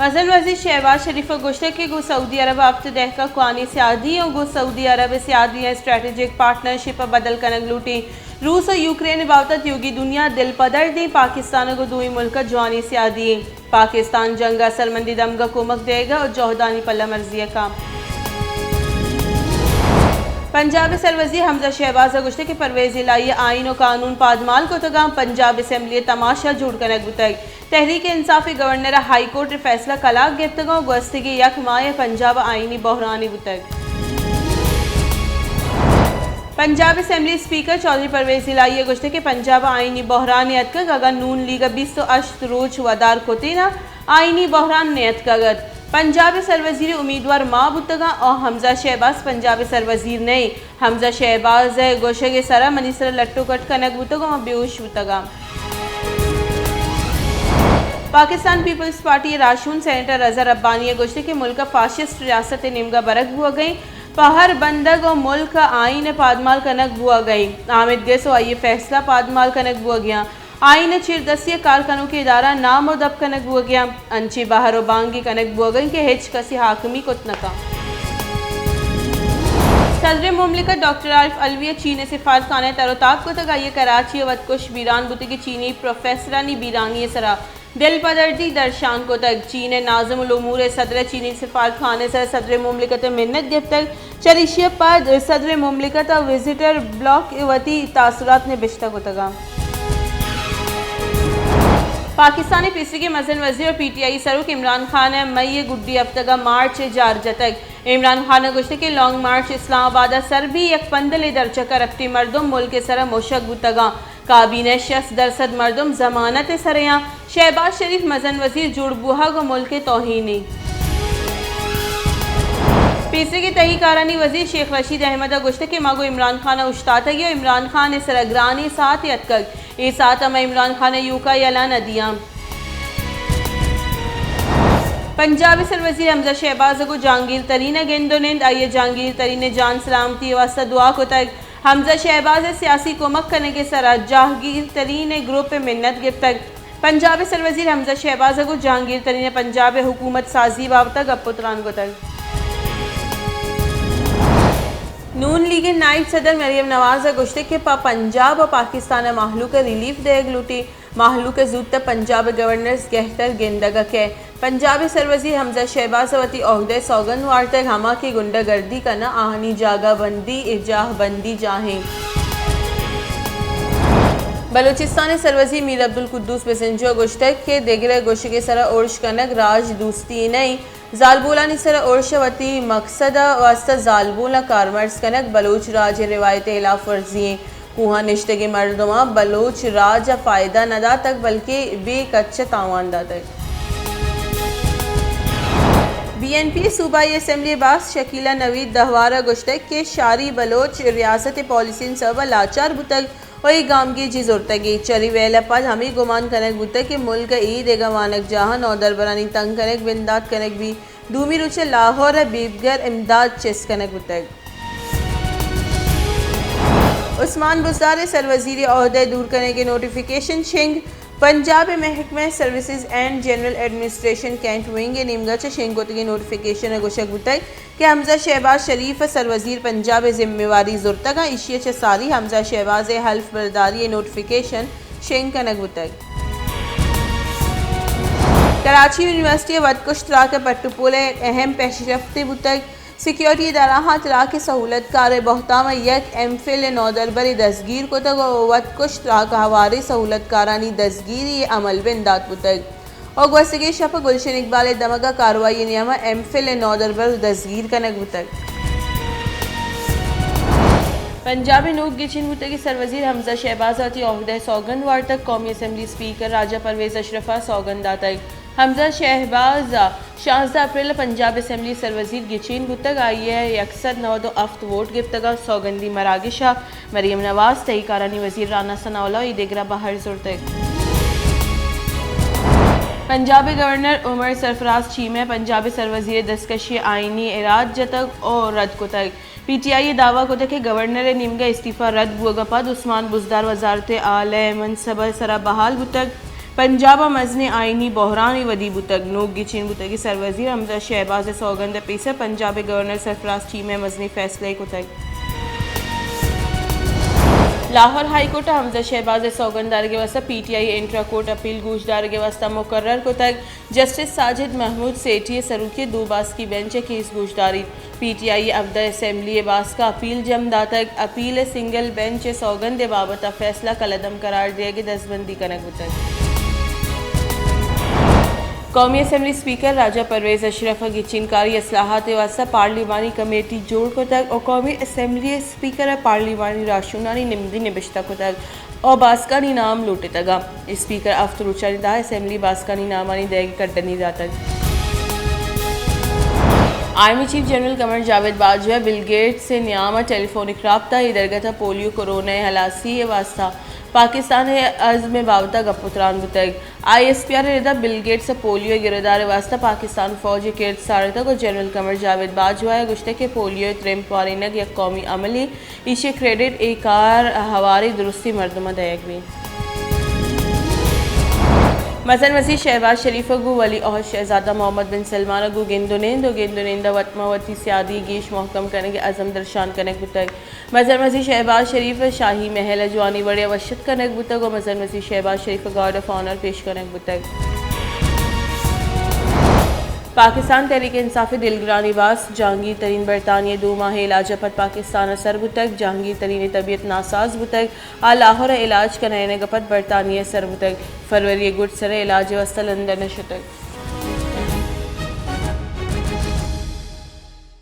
مزن وزیر شہباز شریف ءَ گوشتگ کہ گوں سعودی عرب ءَ ہفت دہک ءَ کوہنیں سیادی اوں، گوں سعودی عرب ءِ سیادی ءَ اسٹریٹجک پارٹنرشپ ءَ بدل کنگ لوٹیں۔ روس ءُ یوکرین ءِ بابت ءَ تیوگی دنیا دلپدردیں، پاکستان ءَ گوں دوئیں ملک ءَ جوانیں سیادی ایں۔ پاکستان جنگ ءَ سرمندی دمگ ءَ کمک دئیگ ءَ ءُ جہدانی پلہ مرزی ءَ کاں۔ پنجاب ءِ سروزیر حمزہ شہباز ءَ گوشتگ کہ پرویز الہی ءَ آئین ءُ قانون پادمال کتگ اَنت، پنجاب اسمبلی ءَ تماشا جوڑ کنگ بوتگ۔ تحریک انصاف ءِ گورنر ءَ ہائی کورٹ ءِ فیصلہ کلاگ گپتگ ءُ گوستگیں یک ماہ ءَ پنجاب ءَ آئینی بحرانے بوتگ۔ پنجاب اسمبلی اسپیکر چوہدری پرویز الہی ءَ گوشتگ کہ پنجاب ءَ آئینی بحران اتکگ، اگاں نون لیگ ءَ بیست ءُ ہشت روچ ودار کتیں نا، آئینی بحران نیتکگ ات۔ پنجاب ءِ سروزیر امیدوار ما بوتگ اَنت ءُ حمزہ شہباز پنجاب ءِ سروزیر نہ ایں۔ حمزہ شہباز ءِ گوشگ ءِ سرا منی سرا لٹ ءُ کٹ کنگ بوتگ ءُ من بیہوش بوتگ آں۔ پاکستان پیپلز پارٹی ءِ راہشون سینیٹر رضا ربانی ءَ گوشتگ کہ ملک ءَ فاشسٹ ریاست ءِ نیمگ ءَ برگ بوگ ءَ ایں، پہ ہر بندگ ءُ ملک ءِ آئین ءِ پادمال کنگ بوگ ءَ ایں۔ آمید گس ءُ آئی ءِ فیصلہ پادمال کنگ بوگ ءَ ایں۔ آئین ءِ چیردستی ءَ کار کنوکیں ادارہ نام ءُ دپ کنگ بوگ ءَ اَنت۔ انچیں بہر ءُ بانگے کنگ بوگ ءَ اِنت کہ ہچ کسے حاکمی کت نہ کنت۔ صدر مملکت ڈاکٹر عارف علوی ءَ چین ءِ سفارتخانہ ءِ تر ءُ تاب کتگ۔ آئی ءَ کراچی ءَ وت کش بیران بوتگیں چینی پروفیسرانی بیرانی ءِ سرا دلپدردی درشان کتگ۔ چین ءِ ناظم الامور ءِ صدر ءَ چینی سفارتخانہ ءِ سرا صدر مملکت ءِ منت گپتگ۔ چریشی ءَ پد صدر مملکت ءَ وزیٹر بلاگ ءَ وتی تاثرات نبشتہ کتگ اَنت۔ پاکستان ءِ پیسریگیں مزن وزیر ءُ پی ٹی آئی سروک عمران خان ءَ مئی ءِ گڈی ہفتگ ءَ مارچ ءِ جار جتگ۔ عمران خان ءَ گوشتگ کہ لانگ مارچ اسلام آباد ءَ سر بی، یک پندلے درچک ءَ رپٹیں مردم ملک ءِ سرا مشگ بوتگ اَنت۔ کابینہ ءِ شست درسد مردم ضمانت ءِ سر ءَ اَنت۔ شہباز شریف مزن وزیر جوڑ بوہگ ءَ ملک ءِ توہینے۔ پیسریگیں تہی کارانی وزیر شیخ رشید احمد ءَ گوشتگ کہ ما گوں عمران خان ءَ اوشتاتگ ایں ءُ عمران خان ءِ سرا گرانیں ساعتے اتکگ۔ اے ساعت ءَ ما عمران خان ءَ ایوکا یلہ نہ دیاں۔ پنجاب ءِ سروزیر حمزہ شہباز ءَ گوں جہانگیر ترین ءَ گند ءُ نند، آئی ءَ جہانگیر ترین ءِ جان سلامتی ءِ واستہ دعا کتگ۔ حمزہ شہباز ءِ سیاسی کمک کنگ ءِ سرا جہانگیر ترین ءِ گروپ ءِ منت گپتگ۔ پنجاب ءِ سروزیر حمزہ شہباز ءَ گوں جہانگیر ترین ءَ پنجاب ءِ حکومت سازی ءِ بابت ءَ گپ ءُ تران کتگ۔ نون لیگ ءِ نائب صدر مریم نواز ءَ گوشتگ کہ پہ پنجاب ءُ پاکستان ءِ مہلوک ءَ ریلیف دئیگ لوٹی، مہلوک ءَ زوت ءَ پنجاب ءِ گورنر ءِ گہتر گندگ ءَ کئیت۔ پنجاب ءِ سروزیر حمزہ شہباز ءَ وتی عہدہ ءِ سوگند وارتگ، ہما کہ گنڈہ گردی کن اَنت، آہانی جاگہ بندی ءِ جاہ بندی جاہ اِنت۔ بلوچستان ءِ سروزیر میر عبدالقدوس بزنجو ءَ گوشتگ کہ دگرے ءِ گوشگ ءِ سرا ارش کنگ راج دوستی نہ اِنت۔ زالبولانی سرا ارش ءَ وتی مقصد ءِ واستہ زالبولاں کارمرز کنگ بلوچ راج ءِ روایت ءِ ہلاف ورزی اِنت۔ کوہاں نشتگیں مردماں بلوچ راج ءَ فائدہ نہ داتگ بلکیں بے کچ ءَ تاوان داتگ۔ بی این پی ءِ صوبائی اسمبلی ءِ باسک شکیلہ نوید دہوار ءَ گوشتگ کہ شاری بلوچ ریاست ءِ پالیسیانی سبب ءَ لاچار بوتگ ءُ اے گامگیجی زرتگ۔ اے چری ویل ءَ پد ہمے گمان کنگ بوتگ کہ ملک ءِ اے دگہ وانگجاہاں نودربرانی تنگ کنگ، بندات کنگ بیت۔ دومی روچ ءَ لاہور ءَ بیبگر امداد چست کنگ بوتگ۔ عثمان بزدار ءِ سروزیری عہدہ ءِ دور کنگ ءِ نوٹیفکیشن شنگ۔ پنجاب ءِ محکمہ services and general administration cabinet wing ءِ نیمگ ءَ چہ شنگ کتگیں نوٹیفکیشن ءَ گوشگ بوتگ کہ حمزہ شہباز شریف ءَ سروزیر پنجاب ءِ ذمہ واری زرتگ اَنت، ایشی ءَ چہ ساری حمزہ شہباز ءِ حلف برداری ءِ نوٹیفکیشن شنگ کنگ بوتگ۔ کراچی یونیورسٹی ءَ وتکش تراک ءِ پٹ ءُ پول ءَ یک اہم پیشرفتے بوتگ۔ سیکیورٹی ادارہاں تراک ءِ سہولتکار ءِ بہتام ءَ یک ایم فل ءِ نودربرے دزگیر کتگ ءُ وتکش تراک ءِ ہواریں سہولتکارانی دزگیری ءِ عمل بندات بوتگ۔ ءُ گوستگیں شپ ءَ گلشن اقبال ءِ دمگ ءَ کاروائی ءِ نیام ءَ ایم فل ءِ نودربر دزگیر کنگ بوتگ۔ پنجاب ءِ نوک گچین بوتگیں سروزیر حمزہ شہباز ءَ وتی عہدہ ءِ سوگند وارتگ۔ قومی اسمبلی اسپیکر راجہ پرویز اشرف ءَ سوگند داتگ۔ حمزہ شہباز ءَ شانزدہ اپریل ءَ پنجاب اسمبلی ءِ سروزیر گچین بوتگ۔ آئی ءَ یک سد نود ءُ ہفت ووٹ گپتگ ءُ سوگندی مراگش ءَ مریم نواز، تہی کارانی وزیر رانا ثناء اللہ ءُ اے دگراں بہر زرتگ۔ پنجاب ءِ گورنر عمر سرفراز چیمہ ءَ پنجاب ءِ سروزیر ءِ دستکشی ءَ آئینی ایراد جتگ ءُ رد کتگ۔ پی ٹی آئی ءَ دعویٰ کتگ کہ گورنر ءِ نیمگ ءَ استعفی رد بوگ ءَ پد عثمان بزدار وزارت اعلی ءِ منصب ءِ سرا بحال بوتگ۔ پنجاب ءَ مزنیں آئینی بحرانے ودی بوتگ، نوک گچین بوتگیں سروزیر حمزہ شہباز ءِ سوگند ءِ پیسر پنجاب ءِ گورنر سرفراز چیمہ ءَ مزنیں فیصلہ ئے کتگ۔ لاہور ہائی کورٹ ءَ حمزہ شہباز ءِ سوگنددارگ ءِ واستہ پی ٹی آئی ءِ انٹرا کورٹ اپیل گوشدارگ ءِ واستہ مقرر کتگ۔ جسٹس ساجد محمود سیٹھی ءِ سروکی ءَ دو باسکی بینچ ءَ کیس گوشداریت۔ پی ٹی آئی ءِ ہبدہ اسمبلی ءِ باسک ءَ اپیل جم داتگ۔ اپیل ءِ سنگل بینچ ءِ سوگند ءِ بابت ءَ فیصلہ کلعدم قرار دیگ ءِ دزبندی کنگ بوتگ۔ قومی اسمبلی اسپیکر راجہ پرویز اشرف ءَ گچین کاری اصلاحات ءِ واستہ پارلیمانی کمیٹی جوڑ کتگ ءُ قومی اسمبلی ءِ اسپیکر ءَ پارلیمانی راہشونانی نمدی نبشتہ کتگ ءُ باسکانی نام لوٹتگ اَنت۔ اسپیکر ءَ ہفت روچانی تہا اسمبلی باسکانی نامانی دئیگ ءِ کڈنی داتگ۔ آئی ایم ءِ چیف جنرل قمر جاوید باجوہ ءَ بل گیٹس ءِ نیام ءَ ٹیلی فونک رابطہ، اے درگت ءَ پولیو کورونا ءِ ہلاسی ءِ واستہ پاکستان ءِ عزم ءِ بابت ءَ گپ ءُ تران بوتگ۔ آئی ایس پی آر ءِ ردا بل گیٹس ءَ پولیو ءِ گرودار ءِ واستہ پاکستان فوج ءِ کرد ساڑتگ ءُ جنرل قمر جاوید باجوہ ءَ گوشتگ کہ پولیو ءِ ترمپ وارینگ یک قومی عملے، ایشی ءِ کریڈٹ اے کار ءِ ہواریں درستیں مردماں دئیگ بیت۔ مزن وزیر شہباز شریف ءَ گوں ولی عہد شہزادہ محمد بن سلمان ءَ گوں گند ءُ نند ءُ گند ءُ نند ءَ وت ماں وتی سیادی گیش مہکم کنگ ءِ عزم درشان کنگ بوتگ۔ مزن وزیر شہباز شریف ءَ شاہی محل ءَ جوانیں وڑے ءَ وش اتک کنگ بوتگ ءُ مزن وزیر شہباز شریف ءَ گارڈ آف آنر پیش کنگ بوتگ۔ پاکستان تحریک انصاف ءِ دلگرانی باسک جہانگیر ترین برطانیہ ءِ دو ماہ ءِ علاج ءَ پد پاکستان ءَ سر بوتگ۔ جہانگیر ترین ءِ طبیعت ناساز بوتگ۔ آ لاہور ءَ علاج کنائینگ ءَ پد برطانیہ ءَ سر بوتگ۔ فروری ءِ گڈ سر ءَ علاج ءِ واستہ لندن ءَ شتگ۔